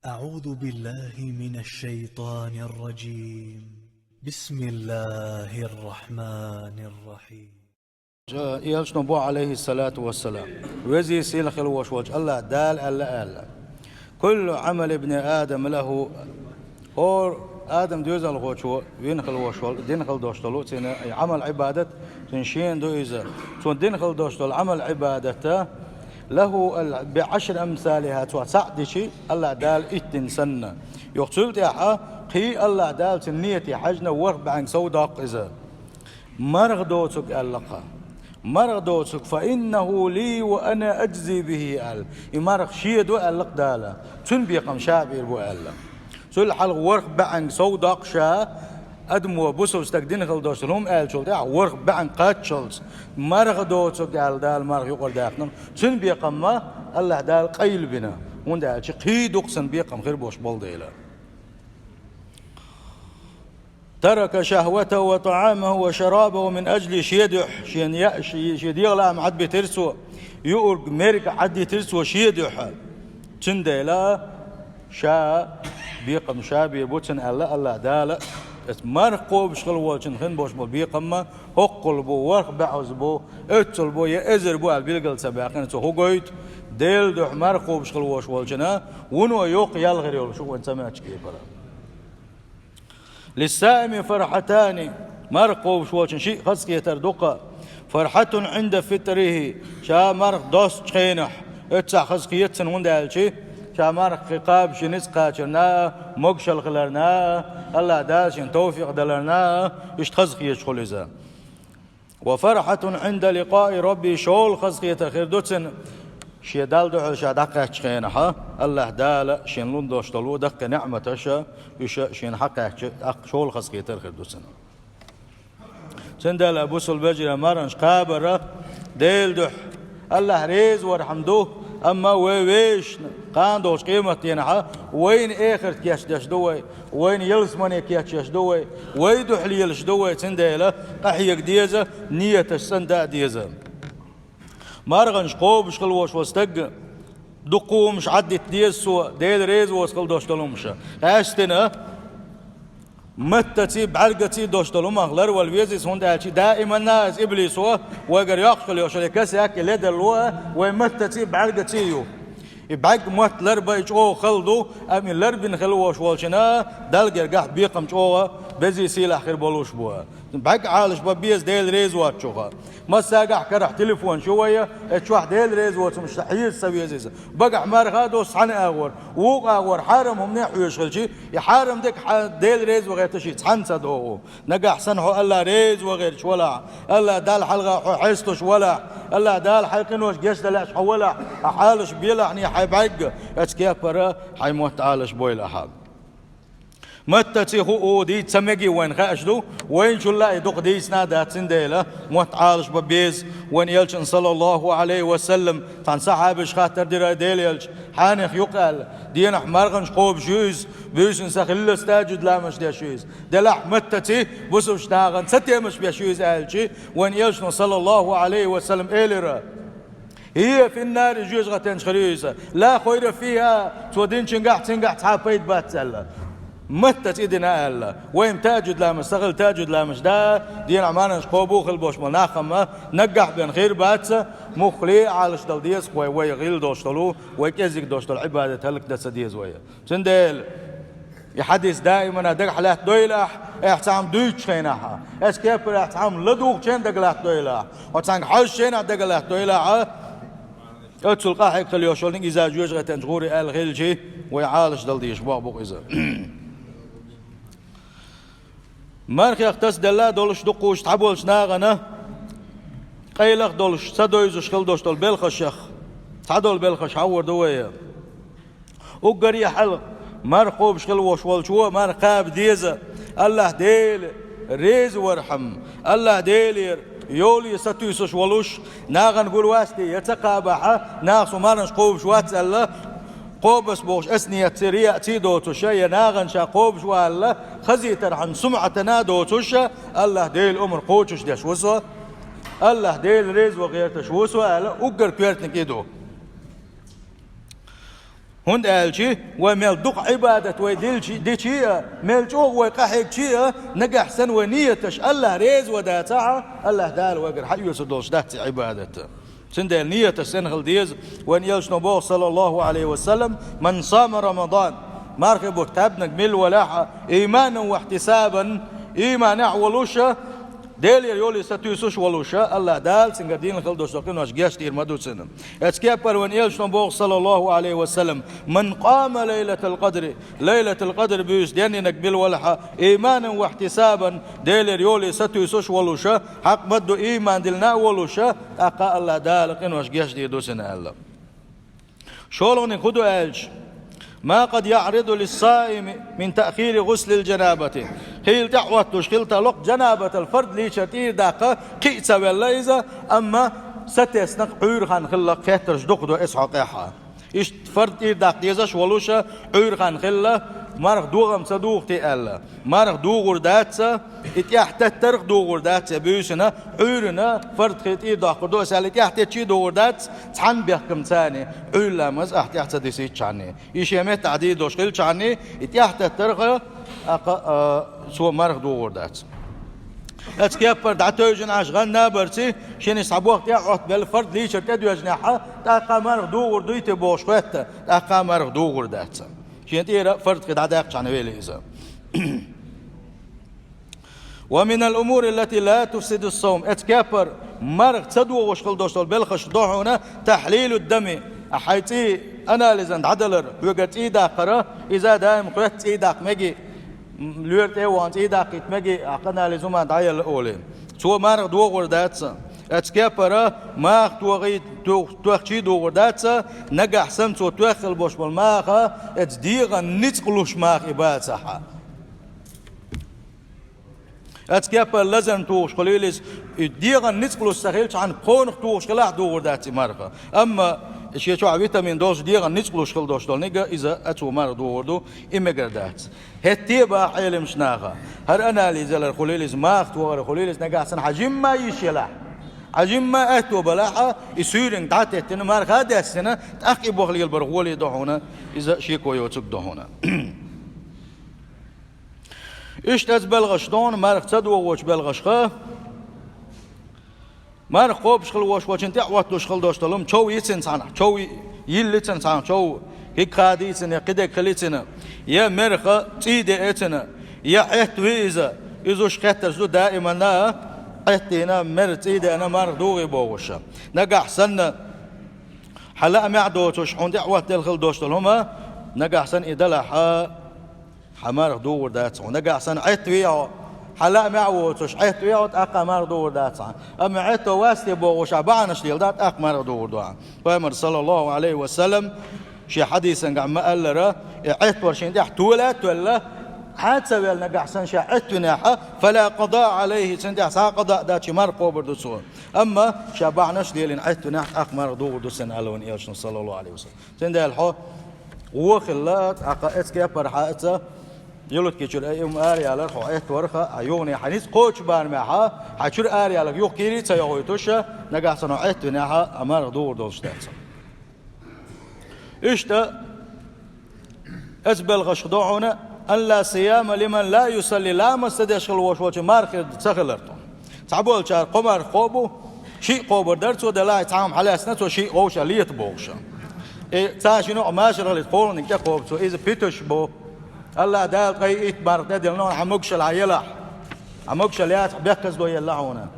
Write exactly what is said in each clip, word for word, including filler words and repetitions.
أعوذ بالله من الشيطان الرجيم. بسم الله الرحمن الرحيم. Элчано бо, алейхиссалату вассалам, везий сийлахь хила вош волчу Аллах Дала аьлла аьлла: «Куллу Ӏамали ибни Адам лаху». ХӀора Адам доьзалхочо вина хила вош волу, дина хила дош долу цуьнан и Ӏамал-Ӏибадат, цуьнан шена ду иза. Цуьнан дина хила дош долу Ӏамал-Ӏибадата, лаху ал-, би Ӏашри амсалиха, цо цхьаъ дичи, Аллах Дала итт дина санна. Юха цул тӀаьхьа кхин Аллах Дала цуьнан нийяте хьаьжна ворхӀ бӀаьнга сов доккху иза. Марха доцург аьлла кха. Марха доцург, фа иннаху ли ва ана аджзи бихи аьлла. И марха шен ду аьлла кха Дала. Цуьнан бекхам ша бийр бу аьлла. Цул хьалха ворхӀ бӀаьнга сов доккху ша, адамо, бусалба стаг дина хила дош долу хӀума аьллачул тӀаьхьа ворхӀ бӀаьнга кхаччалц, марха доцург аьлла Дала марха юкъара даьккхина, цуьнан бекхам ма Аллах Дала къайла бина. ХӀунда аьлча кхин дукха санна бекхам хир болуш болу дела. Тарака шахватаху ва таамаху ва шарабаху мин аджли, шен дуьхьа, шен я-, ши-, шен дегӀан лаам Ӏадбитира цо, юург, мерг Ӏаддитира цо шен дуьхьа. Цундела ша бекхам ша бийр бу цуьнан аьлла Аллах Дала. Эс марха кхобуш хила волчун хин болуш болу бекхамма хӀоккхул бу, ворхӀ бӀозза бу, оьццул бу я эзар бу аьлла билгал ца баьккхина цо хӀу гойту, Делан дуьхьа марха кхобуш хила вош волчунна вуно йоккха ял хир йолуш ю вайн ца моьттучу кепара. Лиссаими фархьатани, марха кхобуш волчун шиъ хазахетар ду-кха. Фархьатун Ӏинда фитрихи, ша марха достучу хенахь, оццахь хазахета цунна, хӀунда аьлча ша марха кхин кхаба шен ницкъ кхачарна а, могушалла хиларна а, Аллах Дала шен товфикъ даларна а, иштта хазахеташ хуьлу иза. Ва фархьатун Ӏинда ликъаи рабби, шолгӀа хазахетар хир ду цунна, шен Далла дуьхьал ша дӀакхаьччу хенахь, Аллах Дала шен лун долуш долу даккхий неӀматаш, уьш шена хьакхаьчча, тӀаккха шолгӀа хазахетар хир ду цунна. Цундела, бусалба вежарий, марханаш кхабар Делан дуьхьа Аллах реза вархьама ду, амма вай вешан, кхана долчу къематдийнахь вайна эхарт кечдеш ду вай, вайна ялсамане кечдеш ду вай, вай дуьхьа лелаш ду вай, цундела къахьега деза, нийяташ цӀандан а деза. Марханаш кхобуш хила вош волу стаг, дукха хӀуманаш Ӏаддита деза цо, Дела реза воцу хила долуш долу хӀуманаш. Къаьстина, маттаций, бӀаьргаций долуш долу хӀуманах ларвала веза иза, хӀунда аьлча даиманна иза иблисо вайгара йоккхуш хила йолуш йолу кесек, и ледарло вай маттаций, бӀаьргаций ю. И бӀаьрг, мотт ларбан и чӀогӀа хала ду, амма и ларбина хила вош волчунна Далла гергахь бекхам чӀогӀа безий сийлахь хир болуш бу. БӀаьрг Ӏалаш бан беза Дела реза воцучух. Массагахь карахь телефонаш ю вайн, эцу чохь Дела реза воцу хӀуманаш хьежа ца веза иза. Багахь марха а доцу цхьана агӀор, вукху агӀор хьарам хӀумане а хьоьжуш хилча, и хьарам дерг хьан Дела реза ван гӀерташ и цхьаьна ца догӀу. Нагахь санна хьо Аллах реза ван гӀерташ валахь, Аллах Далла хьалха хьо хьесташ валахь, Аллах Дала хьайн къиношка гечдан лаьаш хьо валахь, хьан Ӏалаш белахь, хьайн бӀаьрг, эцу кепара хьайн мотт Ӏалаш бойла ахьа. Маттаций хӀу а дийца ца мегий вайна хаьаш ду, вайначул а и дукха дийцина а дац, цундела мотт Ӏалаш бан беза. Вайн элчанна, саллаллаху Ӏалайхи ва саллам, цхьана сахьабаша хаттар дира: Делан элча, хьенех ю-кх аьлла, дийнахь марханаш кхобуш ю иза, буьйсанна сахиллалц тахӀажжуд ламазаш деш ю иза, делахь маттаций бусалба нахана цатемаш беш ю иза аьлча, вайн элчано, саллаллаху Ӏалайхи ва саллам, элира: «ХӀия фин-нари», жоьжахатенчу хир ю иза. «Ла хайра фиха», цо динчуьнгахь, цуьнгахь цхьа а пайда бац аьлла. Маттаца и дина аьлла. Вайн тахӀажжуд ламаз, сахилла тахӀажжуд ламазаш дан, дийнахь марханаш кхобу хила болуш болу нах-м наггахь бен хир бац, муххале а Ӏалаш дала деза вай, вай гӀийла долуш долу, вай кӀезиг долуш долу Ӏибадат хӀаллакдан ца деза вай. Цундела и хьадис даимана дагахь латтадойла ахь, ахь цхьа хӀума дуьйцучу хенахь, эцу кепара ахь цхьа хӀума ладугӀучу хенахь дагахь латтадойла ахь, хьо цхьаьнга хьожучу хенахь дагахь латтадойла ахь. Оццул къахьега хила йолуш йолу иза жоьжахатенчу гӀури аьлла хилча, вай Ӏалаш дала дезаш боху бу-кх иза. Мархех тасаделла а долуш, дукхуш цхьаболчу нахана къайлаха долуш, ца девзаш хила долуш долу белхашех цхьадолу белхаш хьахор ду вай. Уггаре хьалха марха кхобуш хила волуш волчо марха кхаба деза, Аллах Дела реза вархьама, Аллах Делера йоле сатуьйсуш волуш, нахана гур вац те, я ца кхабахь, наха цу марханаш кхобуш вац аьлла, кхобас бохуш эсниятций, рияъций доцуша, я нахана ша кхобуш ву аьлла, хазийтархьама сумӀатана доцуша, Аллах Делан омра кхочуш деш ву со, Аллах Дела реза ван гӀерташ ву со аьлла, уггар коьртаниг и ду. ХӀунда аьлча вай мел дукха Ӏибадат вай дилчи-, дичи а, мел чӀогӀа вай къахьегчи а, нагахь санна вай нийяташ АллахӀ реза ван дацахьа, АллахӀ Дала вайгара хьаоьцур долуш дац и Ӏибадат. Цундела нийяташ санна хила деза, вайн элчано боху, саллаллаху Ӏалайхи ва саллам: «Ман сама Рамадан», мархи бутт тӀаьбнарг мила валахьа, «иманан ва ихтисабан», иманехь а волуша, Делера йоле сатуьйсуш а волуша, АллахӀ Дала цуьнгара дина хила долуш долу къинош гечдийр ма ду цунна. Эцу кеппара вайн элчано боху, саллаллаху Ӏалайхи ва саллам: «Ман къама лайлатал къадри», лайлатал къадр буьйса деннинарг мила валахьа, «иманан ва ихтисабан», Делера йоле сатуьйсуш а волуша, хьакъ ма ду иман диллина а волуша, тӀаккха АллахӀ Дала къинош гечдийр ду цунна аьлла. ШолгӀаниг хӀун ду аьлча: «Ма къад яӀриду лиссаими мин таъхири гӀуслил джанабати». Хийла тӀаьхьа оттуш хила тарло-кх джанабатал фард лийчар тӀера даккха кхин а ца велла иза, амма сатесна-кх Ӏуьйра хан хилла-кх хеттарш дукха ду эцу хьокъехьа. Иштта фард тӀера даккха дезаш а волуша, Ӏуьйра хан хилла, марха догӀам ца дугӀу те аьлла. Марха дугӀур дац, и тӀаьхьа теттарх а дугӀур дац, я буьйсана, Ӏуьйрана фард хи тӀера доккхур ду, аса аьлла, и тӀаьхьа теттачий а дугӀур дац, цхьана бехкам царни, Ӏуьйра ламаз ахь тӀаьхьа ца дисийчхьарни. И шен меттахь дийр долуш хилчхьарни, и тӀаьхьа теттарх а, а, цо марха дугӀур дац. Эцу кеппара дӀатевжина Ӏаш гӀанна а барций, шена схьа боху тӀаьхьа оттабелла фард лийчар тӀедоьжнехьа, тӀаккха марха дугӀур дуй те бохуш хоьтту, тӀаккха марха дугӀур дац. Шен тӀера фард хи дӀадаьккхичхьана вели иза. «Ва минал умури ллати ла туфсиду ссавм». Эцу кеппара марха ца догӀуш хила долуш долу белхаш ду хьуна тахьлилу ддами. Ахь хьайн цӀий анализан дӀадалар, хьоьгара цӀий даккхара, иза даим хоьтту цӀий даккха меги, лоьра тӀе а вахана цӀий даккхийта меги, ахь анализ хӀума дӀаелла олий. Цо марха догӀур дац. Эцу кеппара маха тохий-, тох-, тохчий догӀур дац, нагахь санна цо тоьхна болуш болу маха, эцу дегӀан ницкъ луш маха и бацахьа. Эцу кеппара лазарна тухуш хуьлийла иза, и дегӀан ницкъ луш ца хилчхьана, кхонах тухуш хилахь а догӀур дац и марха. Амма шен чохь витамин долуш, дегӀан ницкъ луш хила долуш долу ниг а иза а цо марха догӀур ду, и мегар дац. ХӀетте а баха Ӏеламчу наха, хӀара анализ ялар хуьлийла иза, маха тохар хуьлийла иза, нагахь санна хьан жимма йиш елахь, хьан жимма аьтто балахь а, и суьйранга дӀа а теттина, марха а даьссина, тӀаккха и бохлийла бара гӀоле ду хьуна, иза шеко йоцург ду хьуна. Иштта эцу белхаш ду хьуна, марха ца догӀучу белхашха. Марха кхобуш хила волуш волчун тӀе а оттуш хила долуш долу хӀума, чов йицина цхьаьна, чов йилла йицина цхьаьна, чов хӀиг хадийцина, я кхидерг хилийцина, я мерах цӀий деана, я Ӏетта ви иза, иза уьш хеттарш ду даиманна, Ӏеттийна, мер цӀий деана, марха дугӀий бохуш. Нагахь санна, хьан лаамехь а доцуш, хьуна тӀе а оттаделла хила долуш долу хӀума, нагахь санна и далахь, хьан марха дугӀур дац хьуна. Нагахь санна Ӏетта вехьо, хьан лаамехь а воцуш, Ӏетта вехьо, тӀаккха марха дугӀур дац хьан. Амма Ӏетто васте бохуш, хьан бахьанаш леладахь, тӀаккха марха дугӀур ду хьан. Пайхамар, саллаллаху Ӏалайхи ва саллам, шен хьадисангахь ма-аллара, и Ӏетта вар шен тӀехь тола а тоьлла, хьан а ца велла, нагахь санна ша Ӏетта винехь, фала къада Ӏалайхи, цунна тӀехь цхьа а къада а дац, шен марха кхобур ду цо. Амма ша бахьанаш лелийна Ӏетта винехь, тӀаккха марха дугӀур ду цунна, аьлла вайн элчано, саллаллаху Ӏалайхи ва саллам. Цундела хьо вон хилла, тӀаккха эцу кепара хьан а ца, Ялуткичуьра а и хӀума ара ялар хьо Ӏетта варха, хьан юхане хьан ницкъ кхочу барамехь, хьан чуьра ара яларг юха кийрий а ца йохуьйтуш, нагахь санна хьо Ӏетта винехь, хьан марха дугӀур долуш дац. Иштта, эцу белхашка ду хьуна: «Ан ла сияма лиман ла юсалли», ламаз ца деш хила волуш волчун марха ца хилар тхуна. Цхьаболчара кхо марха кхобу, шиъ кхобур дара цо, делахь цхьа хӀума хьалаьцна цо, шиъ кхобуш а лета бохуш. И цхьа шина а машараллица кхоьллиниг тӀекхобу цо, иза питаш бу. АллахӀ Дала ткъе итт марха тӀедиллина хьуна, хьан могушалла хьан елахь. Хьан могушалла яцахь, бехказло елла хьуна.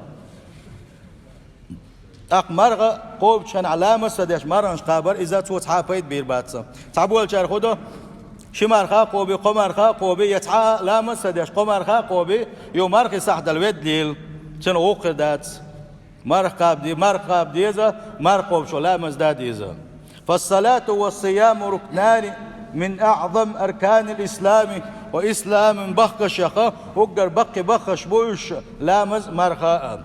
ТӀаккха марха кхобучу хенахь ламаз ца деш марханаш кхабар, иза цо цхьа а пайда бийр бац. Цхьаболчара хӀун до, ши марха а кхоби, кхо марха а кхоби, я цхьа а ламаз ца деш кхо марха а кхоби, юха мархи сахьдала веддалийла, цуьнан гӀуллакх хир дац. Марха кхаба де-, марха кхаба деза, марха кхобуш ламаз дан деза. «Фассалату вассияму рукнани мин аъзам арканил ислами», ва исламан бахкашех уггар баккхий бахкаш бу уьш, ламаз, марха а.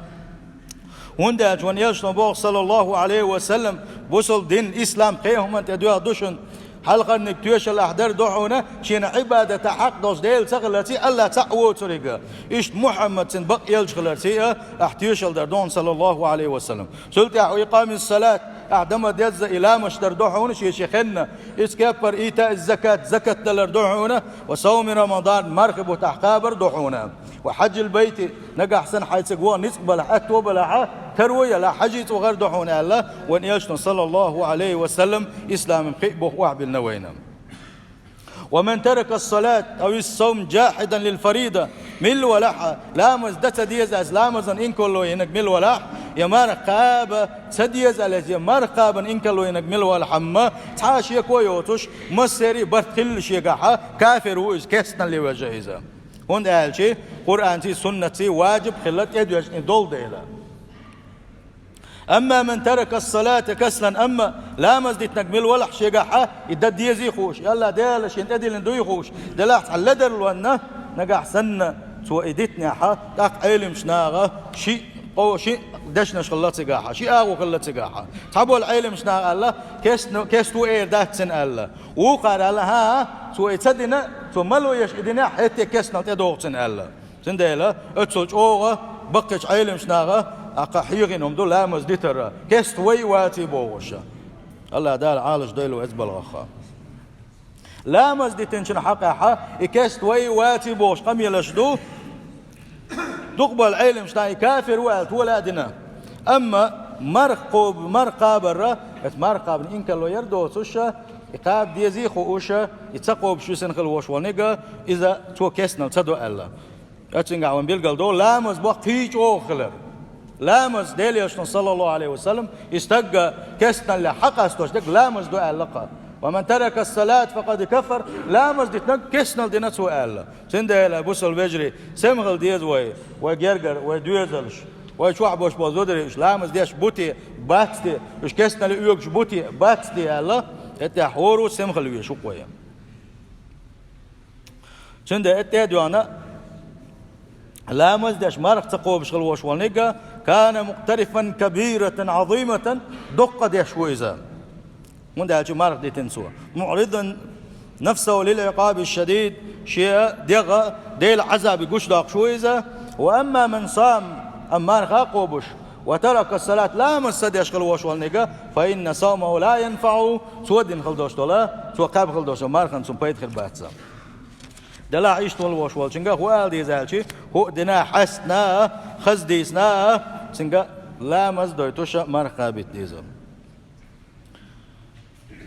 ХӀунда аьлча вайн элчано боху, саллаллаху Ӏалайхи ва саллам, бусалба дин, ислам кхин хӀуманна тӀе доьгӀна ду шуна. Хьалхарниг тоьшалла ахь дар ду хьуна, шена Ӏибадата хьакъ долуш Дела ца хиларций, АллахӀ цхьаъ воцуриг. Иштта Мухьаммад цуьнан бакъ элча хиларций а ахь тоьшалла дар ду хьуна, саллаллаху Ӏалайхи ва саллам. Цул тӀаьхьа: «Ва икъамиссалат», Ахь дан ма дезза и ламазаш дар ду хьуна шен-шен хенна, из кеппар ийта из закат, закат далар ду хьуна, ва савми Рамадан, мархий бутт ахь кхабар ду хьуна, ва хьажжил байти, нагахь санна хьайцига ваха ницкъ балахь, аьтто балахь, таро ялахь, хьажцӀа вахар ду хьуна аьлла, вайн Элчано, саллаллахӀу Ӏалайхи ва саллам, ислама пхиъ бух охьабиллина вайна. «ومن ترك الصلاة أو الصوم جاحدا للفريضة», милла валахь а, ламаз дан ца деза аьлла, ламазан инкарло йинарг милла валахь, я марха кхаба ца деза аьлла, я марха кхабан инкарло йинарг милла валахь а, цхьа а шеко йоцуш, массеран а барт хилла шегахь, кафир ву иза, кестналла вежа иза. ХӀунда аьлча Къуръанций, суннатций важиб хилла тӀедоьжна долу дела. «أما من ترك الصلاة كسلا», амма ламаз дитинарг милла валахь шегахь, и дан дезий хууш, и АллахӀ Дала шена тӀедиллина дуй хууш, делахь цхьа ледарлонна, нагахь санна цо и дитинехь, тӀаккха Ӏеламчу наха ши къо-, ши дешнаш хилла цигахь, ши агӀо хилла цигахь. Цхьаболу Ӏеламчу наха аьлла, кестно-, кест ву эр дац цуьнан аьлла. Вукхара аьлла, хӀан, цо и ца дина, цо мало еш и динехь, хӀетте кестналла тӀедогӀу цуьнан аьлла. Цундела оццул чӀогӀа баккхийчу Ӏеламчу наха, аккха хьехийна хӀума ду ламаз дитар, кест вай а ваций бохуш. АллахӀ Дала Ӏалаш дойла вай оцу балхах. Ламаз дитинчун хьакъехь и кест вай а ваций бохуш къамелаш ду, дукхахболу Ӏеламчу наха и кафир ву аьлла тола а дина. Амма марха кхоб-, марха кхабар, оцу марха кхабан инкарло яр доцуш, и кхаба дезий хууш, и ца кхобуш висина хилла волуш волниг, иза цо кестналла ца до аьлла. Оцуьнгахь вайн билгал до, ламаз боху кхин чӀогӀа хилар. Ламаз, Делан Элчано, саллаллахӀу Ӏалайхи ва саллам, и стаг кестналле хьакъасташ дерг ламаз ду аьлла-кх. «ومن ترك الصلاة فقد كفر», ламаз дитинарг кестналла дина цо аьлла. Цундела, бусалба вежарий, сема хила деза вай, вай гергара, вай доьзалш, вай чохь болуш болу зударий, уьш ламаз деш бу те, бац те, уьш кестналле оьгуш бу те, бац те аьлла, хӀетте хӀора а сема хила везаш ву-кх вай. Цундела тӀе а доьгӀна, ламаз деш марха ца кхобуш хилла волуш волниг, «كان مقترفا كبيرة عظيمة», доккха деш ву иза. ХӀунда аьлча марха дитина цо. «معرضا نفسه للعقاب الشديد», шен дегӀ Делан Ӏазабе гучудоккхуш ву иза. «وأما من صام», амма марха а кхобуш, «وترك الصلاة», ламаз ца деш хилла волуш волниг, «فإن صومه لا ينفعه», цо дина хилла долуш долу, цо кхаьбна хилла долуш долу мархан цунна пайда хир бац. Делахь иштта волуш волчуьнга хӀун ала деза аьлча, хӀуъа дина, хьаьстина, хаза дийцина, цуьнга ламаз дойтуш марха кхаба деза.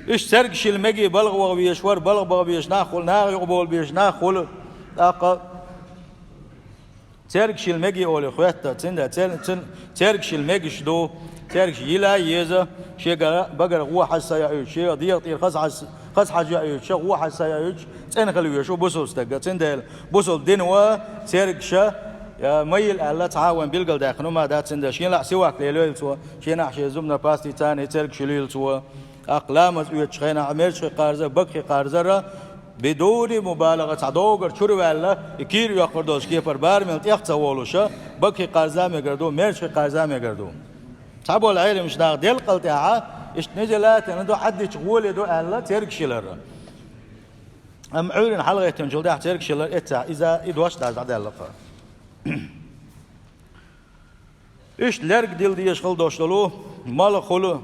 Иштта цергаш хила мега, балха ваха везаш вара, балха баха везаш нах хуьлу, наха юкъа бовла безаш нах хуьлу, тӀаккха цергаш хила мега олий хоьтту, цуьнан цер-, цуьнан цергаш хила мегаш ду, цергаш йила а еза, шегара багара гӀо хьажа ца яуьйтуш, шегара дегӀа тӀера хаза хьажа, хаза хьажа яуьйтуш, гӀо хьажа ца яуьйтуш, цӀена хила везаш ву бусалба стаг. Цундела бусалба дино цергаш, я, ма йила аьлла, цхьа а вайн билгалдаьккхина хӀума дац, цундела шен лаахь сивак лелайойла цо, шен лаахь шен зуб-напастий царна и цергаш хилийла цо. ТӀаккха ламаз оьцучу хенахь мерза хи кхарзар, бага хи кхарзар, бидуни мубалагъа, цхьа догара чуьра ваьлла, и кийра йоккхур долчу кепара барамел тӀех ца волуш, бага хи кхарза мегар ду, мерза хи кхарза мегар ду. Цхьаболу Ӏеламчу наха делкъал тӀехь, иштта низила а тина ду, хьаддича гӀоле ду аьлла, цергаш хилар. Амма Ӏуьйранна хьалагӀеттинчул тӀаьхьа цергаш хилар эццехь, иза и дош дӀа дӀадаьлла-кх. Иштта лерг дилла дезаш хила долуш долу малхахула,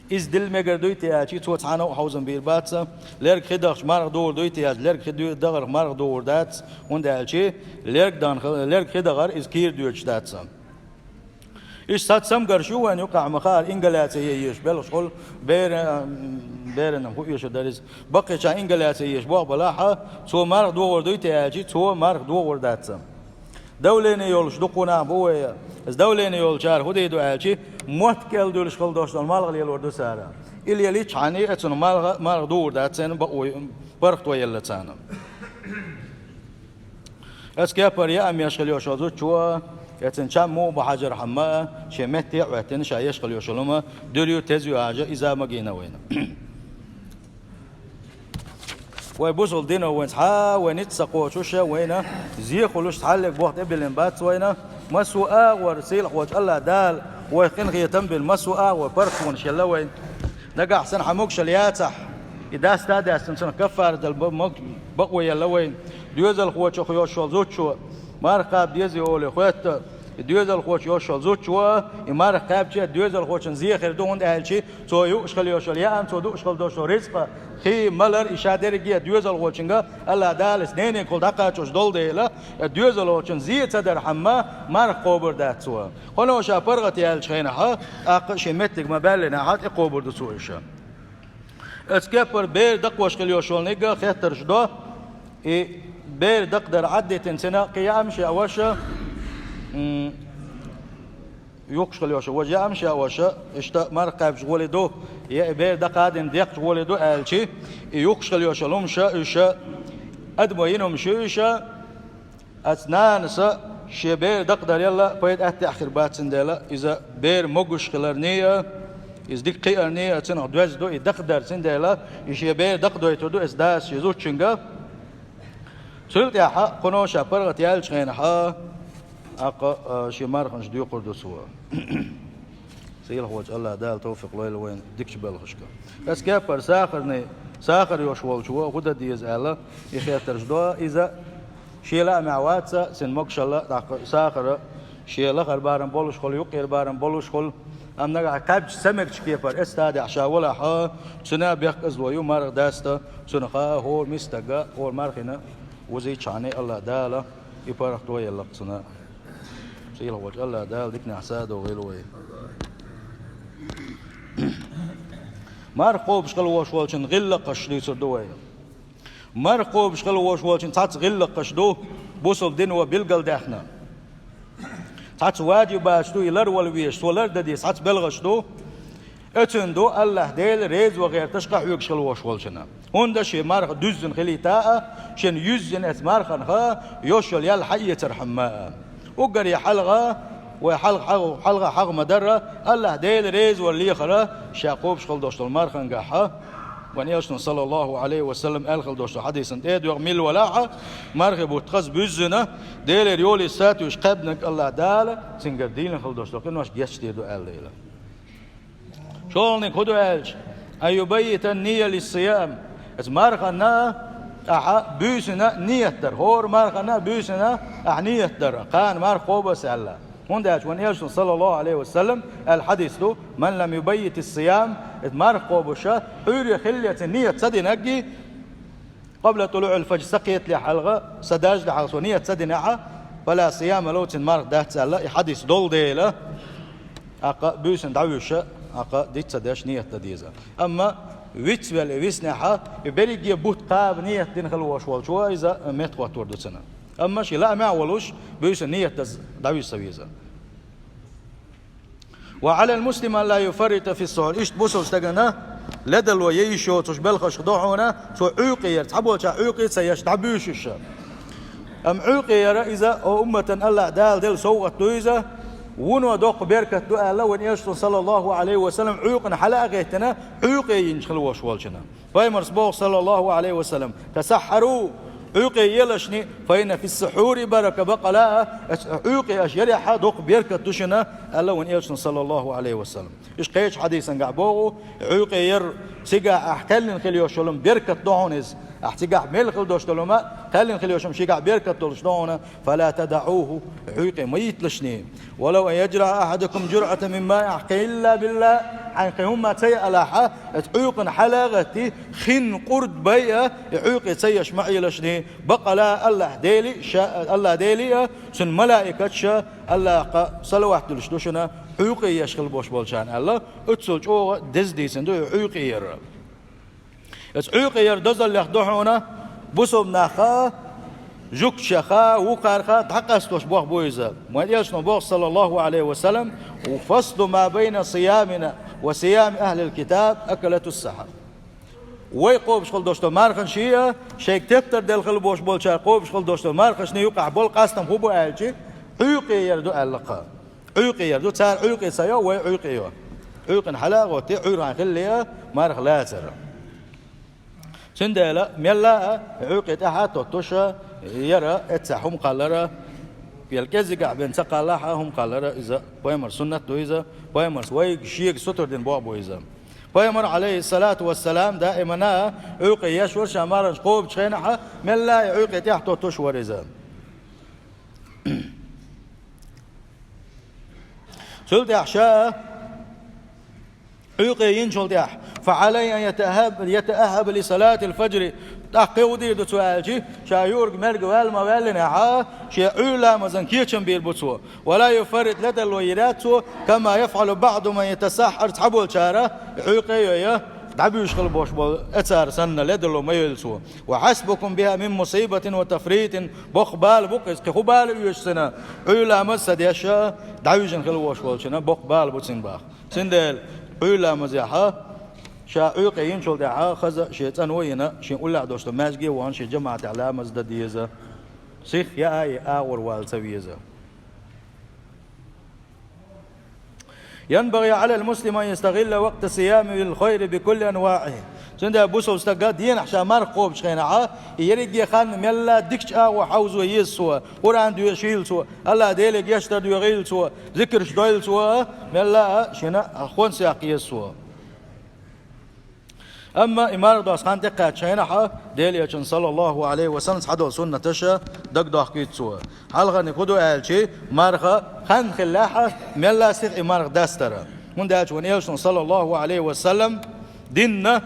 иза дилла мегар дуй те аьлча, цо цхьанна а хьовзам бийр бац, лерг хи дахча марха дугӀур дуй те аьлча, лерг хи ду-, дахарх марха дугӀур дац, хӀунда аьлча лерг дан хи-, лерг хи дахар иза кийра доьдуш дац. Иштта сац самгарш ю вайн юкъахь ма-хаара, ингаляция езаш белхаш хуьлу, бер-, берана хӀун эшар дара иза. Баккхийчарна ингаляция езаш болх балахь, цо марха дугӀур дуй те аьлча, цо марха дугӀур дац. Давление йолуш дукха нах бу вай. Иза давление йолчара хӀун дийр ду аьлча, мотт кӀел дуьллуш хила долуш долу малх лелор ду цара. И лелийчхьана, и оцунах малх, малх дугӀур дац церан бакъо, паргӀато елла царна. Оцу кепара яа еш хила йолуш йолу зудчо, оцунна чам муха бу хьажархьама, шен метте а Ӏоьттина, ша еш хила йолуш йолу хӀума, дуьрю, тезю хьажа, иза магийна вайна. Вай бусалба дино вайн цхьа а вай ницкъ ца кхочуш, вайна зе хуьлуш цхьаллиг боху тӀебиллина бац вайна. Массо а агӀор сийлахьволчу АллахӀ Дала вайх къинхетам а бина, массо а агӀор паргӀатонаш елла вайна. Нагахь санна хьан могушалла яцахь, и даста а даьстина, цунах каффара дала б-, мог-, бакъо елла вайна. Доьзалхочух йолуш йолу зудчо марха кхаба дезий олий хоьтту, Доьзалхочун йолуш йолу зудчо и марха кхаьбча, доьзалхочун зе хир ду, хӀунда аьлча цо юуш хила йолуш йолу яам, цо дууш хила долуш долу рицкъа, хи, малар, и ша дерриге а доьзалхочуьнга АллахӀ Дала ненегахула дӀакхачош долу дела, доьзалхочун зе ца дархьама марха кхобур дац цо. Кхуьнан ша паргӀат яьллачу хенахь, тӀаккха шен меттиг ма-баьллинехь, тӀекхобур ду цо и ша. Оцу кеппара бер дакхош хила йолуш йолу нигга хеттарш до, и бер дакхадар Ӏаддитина цуьнан кхин яам шен ваша, м, юхкуш хила йолуш йолу важа яам шен ваша, иштта марха кхаьбча гӀоле ду, я и бер дакхадина декхча гӀоле ду аьлча, и юхкуш хила йолуш йолу хӀума ша, уьш ша адамо йина хӀума шу уьш ша, Оцу нанас шен бер дакхадар ялла пайда аттехь хир бац, цундела иза бер могуш хиларний а, иза дика кхиарний а цунах доьзна ду и дакхадар, цундела и шен бер дакхадойтур ду оцу дас шен зудчуьнга. Цул тӀаьхьа кхуьнан ша паргӀат яьллачу хенахь, тӀаккха, а, шен марханаш доькхур ду цо. Сийлахьволчу АллахӀ Дала тавфикъ лойла вайна дикачу белхашка. Оцу кеппара сахарний, сахар йолуш волчо хӀун дан деза аьлла, и хеттарш до, иза шен лаамехь вац, цуьнан могушалла, тӀаккха сахар шен лахара барам болуш хуьлу, юккъера барам болуш хуьлу. Амма нагахь кхаьбча ца мегачу кепара, эццахь ша валахь, цуьнан бехказло ю марха даста, цунах хӀора миска стага, хӀора мархина вузийчхьана АллахӀ Дала и паргӀато елла-кх цунна. Сийлахьволчу АллахӀ Дала диканехь садо гӀийла вай. Марха кхобуш хила волуш волчун гӀиллакхаш дуьйцур ду вай. Марха кхобуш хила волуш волчун цхьацца гӀиллакхаш ду, бусалба дино билгалдаьхна. Цхьацца ваджибаташ ду, и ларвала везаш, цо лардан деза цхьацца белхаш ду. Оцунна ду АллахӀ Дела реза ван гӀерташ къахьоьгуш хила волуш волчунна. ХӀунда шен марха дуьззина хилийта а, шен юьззина эцу марханах йолуш йолу ял хьаэцархьама а. Уггаре хьалха, вай хьалха, хьалха, хьалха хьагӀ ма-дарра, АллахӀ Дела реза вар лехара, ша кхобуш хила долуш долу мархангахь, вайн элчано, саллаллаху Ӏалайхи ва саллам, аьлла хила долуш долу хьадисан тӀе а доьгӀу, мила валахь а, мархи бутт хаза буьззина, Делера йолий сатуьйсуш кхаьбнарг АллахӀ Дала цуьнгара дийна хила долуш долу къинош гечдийр ду аьлла дела. ШолгӀаниг хӀун ду аьлча, ан юбаййитан-ния лис-сиям. Эцу марханна ахьа буьйсанна ният дар. ХӀора марханна буьйсанна ахьа ният дар. Кхана марха кхобу ас аьлла. ХӀунда аьлча вайн элчано, саллаллаху Ӏалайхи ва саллам, аьлла хьадис ду, ман лам юбаййитис-сиям, эцу марха кхобуш, Ӏуьйре хилале цуьнан ният ца динарг, къабла тулуӀил-фажр, са кхетале хьалха, са даьжале хьалха цо ният ца динехь, фала сияма лаху, цуьнан марха дац аьлла, и хьадис долу дела, тӀаккха буьйсанна дӀавуьйшуш, тӀаккха диц ца деш ният дан деза. Амма вицвелла и виснехь, и берриге бутт кхаба ният дина хила волуш волчо иза меттахӀоттор ду цунна. Амма шен лаамехь а волуш, буьйсанна ният дан дӀавуьйша ца веза. Ва Ӏалал муслими ан ла юфаррита фис-сухьур. Иштта бусалба стагана ледарло ян йиш йоцуш белхашка ду хьуна, цо Ӏуьйкъе яр, цхьаболчара Ӏуьйкъе ца еш дӀабуьйшуш. Амма Ӏуьйкъе яр иза, о умматан, АллахӀ Дала делла совгӀат ду иза, вуно доккха беркат ду аьлла, вайн элчано, саллаллаху Ӏалайхи ва саллам, Ӏуьйкъана хьала а гӀеттина, Ӏуьйкъе йинчу хила волуш волчунна. Пайхамарс боху, саллаллаху Ӏалайхи ва саллам, тасаххьару, Ӏуьйкъе елашний, фа инна фис-сухьури барака, бакъала а, Ӏуьйкъе аша ярехь доккха беркат ду шуна, аьлла вайн элчано, саллаллаху Ӏалайхи ва саллам. Иштта кхечу хьадисангахь боху, Ӏуьйкъе яр, цигахь ахь кхаьллина хила йолуш йолу беркат ду хьуна иза. Ахь цигахь мел хила долуш долу хӀума, кхаьллина хила йолуш хӀума шигахь беркат долуш ду хьуна, фала тадаӀуху, Ӏуьйкъе ма йитталашний. Валав ан яджраӀа ахьадукум журӀатан мин маин, ахь кхин, илла билла, хьайна кхин хӀумма ца яалахь, эцу Ӏуьйкъана хьала а гӀатти, хин къурд байа, и Ӏуьйкъе ца еш ма Ӏелашний, бакъала АллахӀ Дели, ша, АллахӀ Дели а, цуьнан малаикаташа, АллахӀа салават дуьллуш ду шуна, Ӏуьйкъе еш хила болуш болчарна аьлла, оццул чӀогӀа деза дийцина ду и Ӏуьйкъе яр. Эцу Ӏуьйкъе яр дозаллех ду хьуна, бусалба нах а, жугташа а, вукхара а дӀакъастош болх бу иза. Вайн элчано боху, саллаллаху Ӏалайхи ва саллам, фаслу ма байна сиямина ва сиями ахьлил китаб акалатус-сахьар. Вай кхобуш хила долуш долу марханаший а, шайга теттар делла хила болуш болчара кхобуш хила долуш долу марханашний юкъахь болу къастам хӀун бу аьлча, Ӏуьйкъе яр ду аьлла кхара. Ӏуьйкъе яр ду, цара Ӏуьйкъе ца йо, вай Ӏуьйкъе йо. Ӏуьйкъана хьала а гӀоттий, Ӏуьйрана хилале а, марха лацар. Цундела мелла а Ӏуьйкъе тӀаьхьа тоттуш яр, эццахь хӀума кхаллар, кхел кӀеззигахь бен ца кхаллахь а хӀума кхаллар, иза пайхамаран суннат ду иза, пайхамарс вайга шега сутара дина болх бу иза. Пайхамар, Ӏалайхиссалату вассалам, даимана Ӏуьйкъе еш вара, ша марханаш кхобучу хенахь мелла а Ӏуьйкъе тӀаьхьа тоттуш вара иза. Цул тӀаьхьа ша Ӏуьйкъе йинчул тӀаьхьа, فعليه أن يتأهب، يتأهب لصلاة الفجر. ТӀаккха кхин хӀун дийр ду цо аьлча, ша юург мерга ваьлла ма ваьллинехьа, шен Ӏуьйра ламазан кечам бийр бу цо. ولا يفرط, ледарло йийр яц цо, كما يفعل بعض من يتسحر, цхьаболчара Ӏуьйкъе а йой, дӀабуьйжуш хила болуш болу цара санна ледарло ма йойла цо. وحسبكم بها من مصيبة وتفريط. Боккха бала бу-кх иза, кхин хӀун бала оьшу цунна, Ӏуьйра ламаз ца деш, дӀавижина хила волуш волчунна боккха бала бу цунна боху. Цундела Ӏуьйра ламазехьа, ша Ӏуьйкъе йинчул тӀаьхьа хаза шен цӀанво а йина, шен уллехь долуш долу маьждиге а вахана, шен жамаӀатехь ламаз дан деза. Сих яа а, агӀор вала ца веза. ينبغي على المسلم أن يستغل وقت الصيام بالخير بكل أنواعه. Цундела бусалба стага денахь ша марха кхобучу хенахьа, и ерриге хан мелла дикачу агӀор хьовзо еза цо, Къуръан доьшийла цо, АллахӀ Деле гечдар доьхийла цо, зикарш дойла цо, мелла а шена хӀонсех еза цо. Амма и марха досту хан тӀекхаьччу хенахьа, Делан Элчанан, саллаллаху Ӏалайхи ва саллам, схьадолу суннаташа дагадохкуьйту цо. Хьалхарниг хӀун ду аьлча, марха хан хиллехьа, мелла сиха и марха дастара. ХӀунда аьлча вайн Элчано, саллаллаху Ӏалайхи ва саллам, динна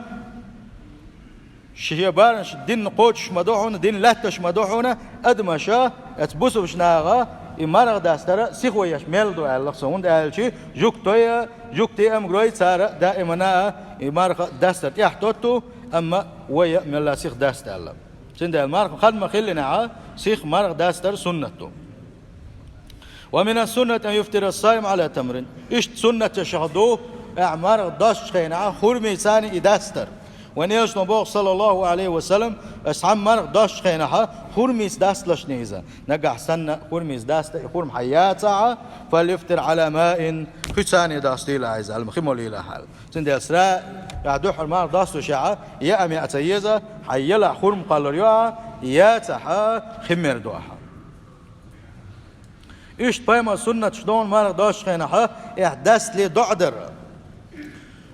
шен барамаш, дин кхочуш ма ду хьуна, дин лаьтташ ма ду хьуна, адамаша, эцу бусалба наха и марха дастара сихо еш мел ду аьлла цо. ХӀунда аьлча жуьгтий а, жуьгтий а, омрой а, цара даимана а и марха дастар тӀехь тотту, амма вай а мелла сиха даста аьлла. Цундела марха хан ма хиллинехьа, сиха марха дастар суннат ду. ومن السنة أن يفطر الصائم على تمر. Иштта суннаташах ду, ахь марха достучу хенахьа хурмица и дастар. Вайн Элчано боху, саллаллаху Ӏалайхи ва саллам, аса хьан марха достучу хенахьа хурмица дасталаш иза. Нагахь санна хурмица даста, и хурма хьан яцахьа, فليفطر على ماء, кхуьца дастийла иза, алма хи молийла хьал. Цундела сара, ахь дуьххьара марха достуш ахьа, яа меа ца еза, хьан елахь хурма кхоллар ю ахьа, яцахьа хи мер ду ахьа. Иштта пайхамар суннаташ ду марха достучу хенахьа, ахь дастале доӀа дар.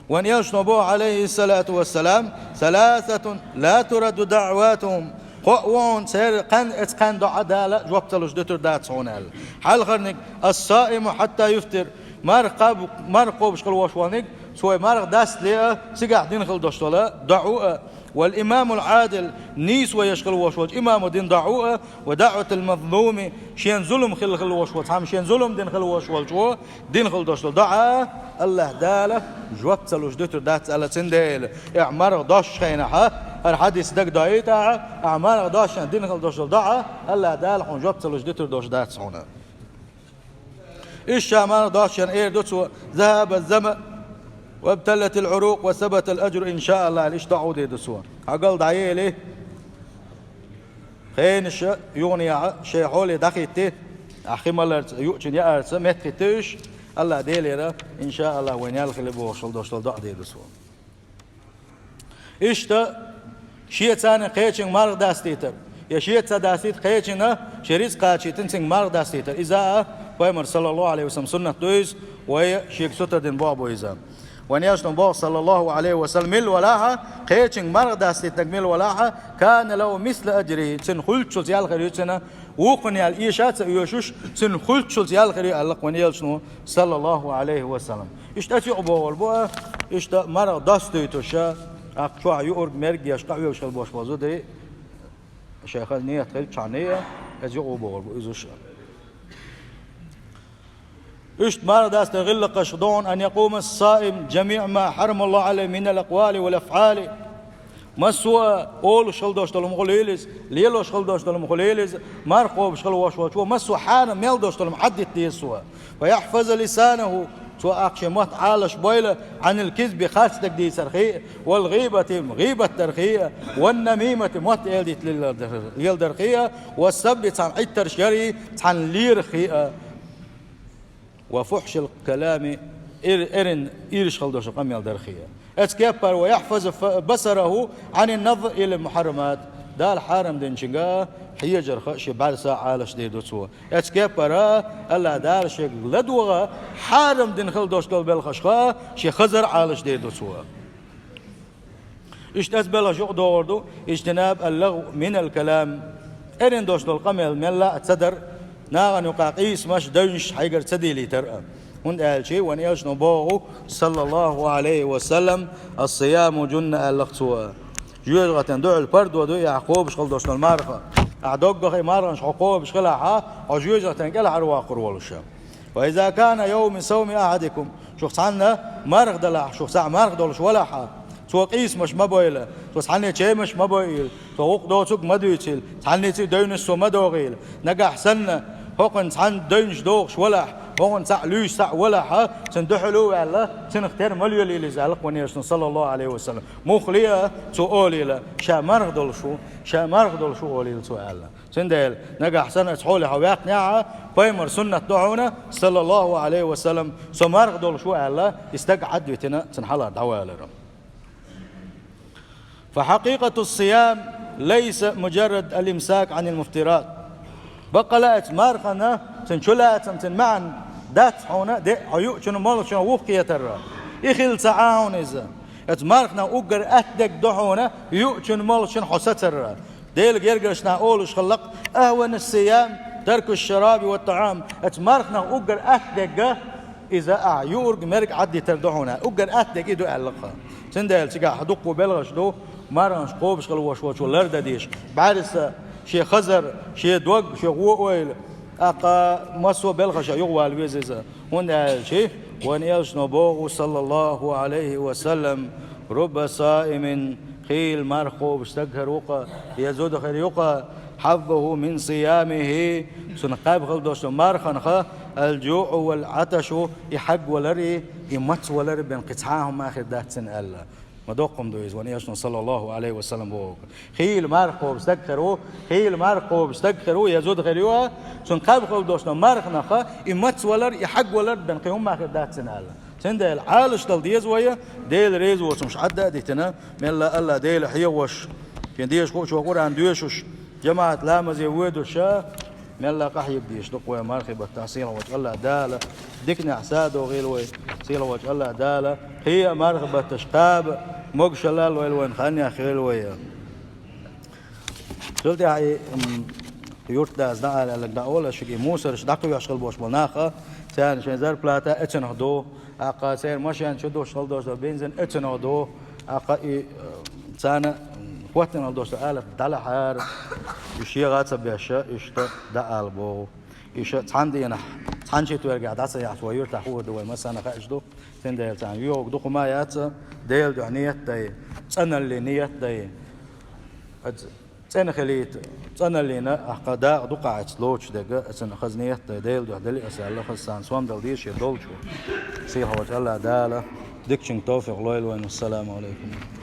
Вайн Элчано боху, Ӏалайхиссалату вассалам, ثلاثة لا ترد دعواتهم. Кхоъ ву хьуна, церан кхаьн, эцу кхаьн доӀа Дала жоп ца луш дуьтур дац хьуна аьлла. Хьалхарниг, الصائم حتى يفطر. Марха кхаб-, марха кхобуш хила волуш волниг, цо марха дастале а, цигахь дина хила долуш долу доӀа а, والإمام العادل, нийсо еш хила волуш волчу имамо дина доӀа а, ودعوة المظلوم, шен зулам хилла хила волуш волчу, цхьамма шен зулам дина хила волуш волчо дина хила долуш долу доӀа, АллахӀ Дала жоп ца луш дуьтур дац аьлла, цундела ахь марха достучу хенахьа, хӀара хьадис дагадоуьйту ахьа, ахь марха достучу хенахь дина хила долуш долу доӀа, АллахӀ Дала хьуна жоп ца луш дуьтур долуш дац хьуна. Иштта ша марха достучу хенахь эр ду цо: ذهب الظمأ وابتلت العروق وثبت الأجر إن شاء الله, аьлла, иштта доӀа дийр ду цо. Хьан гал дӀаели, хенаша юханехьа шайн хьоле дӀахӀитти, ахь хи маларца, юучун яарца меттахӀитта уьш, АллахӀ Делера, иншааллахӀ, вайн ял хила бохуш долуш долу доӀа дийр ду цо. Иштта, шеца кхечуьнга марха дастийтар, я шеца ца дастийта кхечунна шен рицкъ кхачийтина цуьнга марха дастийтар. Иза а пайхамар, саллаллаху Ӏалайхи ва саллам, суннат ду иза, вай шега сутара дина боху бу иза. Вайн Элчано боху, саллаллаху Ӏалайхи ва саллам, мила валахьа, кхечуьнга марха дастийтинарг мила валахьа, كان له مثل أجره, цуьнан хуьлуччул ял хир ю цуьнан, вукхунна ял эша а ца оьшуш, цуьнан хуьлуччул ял хир ю аьлла вайн Элчано, саллаллаху Ӏалайхи ва саллам. Иштта аса юкъа богӀур бу а, иштта марха достуьйтуш а, тӀаккха чохь юург мерг еш къахьоьгуш хила болуш болу зударий, шайн хаза нийят хилчхьана а, аса юкъа богӀур бу иза уьш а. Иштта марха дастар гӀиллакхаш ду хьуна: أن يقوم الصائم جميع ما حرم الله عليه من الأقوال والأفعال. Массо а олуш хила долуш долу хӀума хуьлийла иза, лелош хила долуш долу хӀума хуьлийла иза, марха кхобуш хила волуш волчо, массо а хьарам мел долуш долу хӀума Ӏаддита деза цо. ويحفظ لسانه, цо ахча мотт Ӏалаш бойла, عن الكذب, харц дерг дийцархий а, والغيبة, гӀийбат дархий а, والنميمة, мотт эладита леладархий а, والسب, цхьана Ӏиттарш ярий, цхьана лераххий а. وفحش الكلام, эр-, эрна ираш хила долуш къамел дархий а. Эцу кеппара ويحفظ بصره عن النظر إلى المحرمات, Дала хьарам динчуьнга хьежарх шен бӀаьрса Ӏалаш дийр ду цо. Эцу кеппара АллахӀ Дала шега ладогӀа хьарам дина хила долуш долу белхашха шен хазар Ӏалаш дийр ду цо. Иштта аса белхаш юкъа догӀур ду: اجتناب اللغو من الكلام, эрна долуш долу къамел мелла а ца дар, нахана юкъахь къийсамаш, девнаш хьайгара ца дийлийтар а. ХӀунда аьлча вайн элчано боху, саллаллаху Ӏалайхи ва саллам, «Ас-сияму джунна», аьлла цо. Жоьжахатин дуьхьал пардо ду и ахь кхобуш хила долуш долу марха. Ахь доггах и марханаш хьо кхобуш хилахь, хьо жоьжахатин кӀелхьарвоккхур волуш. «Ва иза кана йовму савми ахьадикум», шух цхьанна марха далахь, шух цхьаъ марха долуш валахь, цо къийсамаш ма бойла, цо цхьанне чемаш ма бойийла, цо гӀукъ доцург ма дуьйцийла, цхьаннеца а девнаш цо ма догӀийла. Нагахь санна, хӀокхуьнан цхьанна девнаш дохуш валахь, хӀокхуьнан цхьаъ луьйш цхьаъ валахь, цунна дуьхьал а ваьлла, цунах тера ма лелийла иза, аьлла вайн элчано, саллаллаху Ӏалайхи ва саллам. Муха ле а цо олийла, ша марха долуш ву, ша марха долуш ву олийла цо, аьлла. Цундела, нагахь санна аса хьоле хьо ваьккхинехь, пайхамар суннат ду хьуна, саллаллаху Ӏалайхи ва саллам, со марха долуш ву аьлла, и стаг Ӏад а витина, цунна хьалха дӀавалар. «Фа хьакъикъату ас-сиям лайса муджаррад ал-имсак Ӏанил муфтират». Баккъала а оцу мархана, цуьнан чулацам, цуьнан маьӀна дац хьуна, де а хьо юучунна, молучунна вухкхетар. И хила ца Ӏа хьуна иза. Оцу мархана уггар атта дерг ду хьуна, юучунна, молучунна хьо сацар. Делан гергарчу наха олуш хилла-кх: «Ахьвану ас-сиям тарку аш-шараби ва ат-таӀам». Оцу марханах уггар атта дерг иза ахь юург, мерг Ӏад а йитар ду хьуна. Уггар атта дерг и ду аьлла-кх. Цундела цигахь дуккха белхаш ду, марханаш кхобуш хила волуш волчо лардан дезаш. БӀаьрса, шен хазар, шен дог, шен гӀо-ойла, тӀаккха массо а белхашах юхавала веза иза. ХӀунда аьлча вайн элчано боху, саллаллаху Ӏалайхи ва саллам: «Рубба саимин», хийла марха кхобуш стаг хир ву-кх, я зуда хир ю-кх, «хьаззуху мин сиямихи», цунна кхаьба хила долуш долу марханах ал-джуӀу вал-Ӏаташу, и хьагвалар, и мацвалар бен кхин цхьа а хӀума хир дац цунна аьлла. Ма доккха хӀума ду иза, вайн элчано, саллаллаху Ӏалайхи ва саллам, боху. Хийла марха кхобуш стаг хир ву, хийла марха кхобуш стаг хир ву, я зуда хир ю, цунна кхаьба хила долуш долу марханах и мацвалар, и хьагвалар бен кхин хӀума хир дац цунна аьлла. Цундела Ӏалашдала деза вай, Делан резавоцамаш Ӏад а дитина, мелла а АллахӀ Дела хьехош, шен дезачу хуучо Къуръан доьшуш, жамаӀат ламазе воьдуш, мелла а къахьега дезаш ду-кх вай мархи баттахь, сийлахь волчу АллахӀ Дала диканехь са а дохийла вай, сийлахь волчу АллахӀ Дала кхин а мархи батташ кхаба могушалла лойла вайна, хан яхъйойла вай. Цул тӀаьхьа и, м, юьртдас дӀаала аьлларг дӀаолу аш шуьга, и мусарш дӀакхоьхьуш хила болуш болу нах а, царна шайн зарплата оьцунах ду, тӀаккха церан машен чу душ хила долуш долу бензин оьцунах ду, тӀаккха и, э, царна хӀоттина хила долуш долу алапа дӀалахьара, уьш егӀа ца беш, иштта дӀаала боху. Иштта цхьана дийнахь, цхьана четвергехь дӀа ца яхьаш вай юьртахь хӀума ду, вай массарна хаьаш ду. Цундела царна йоьгӀург дукха хӀума яц, Делан дуьхьа ниет дай, цӀаналлин ниет дай. Оцу цӀена хилийта, цӀаналлина, тӀаккха дакъа дукха Ӏац лоцуш дерг, оцунна хаза ниет дай, Делан дуьхьа дали аса аьлла, хаза царна сом дала деза шен долчу. Сийлахь волчу АллахӀ Дала дикачуьнга тавфикъ лойла вайна. Ассаламу Ӏалайкум.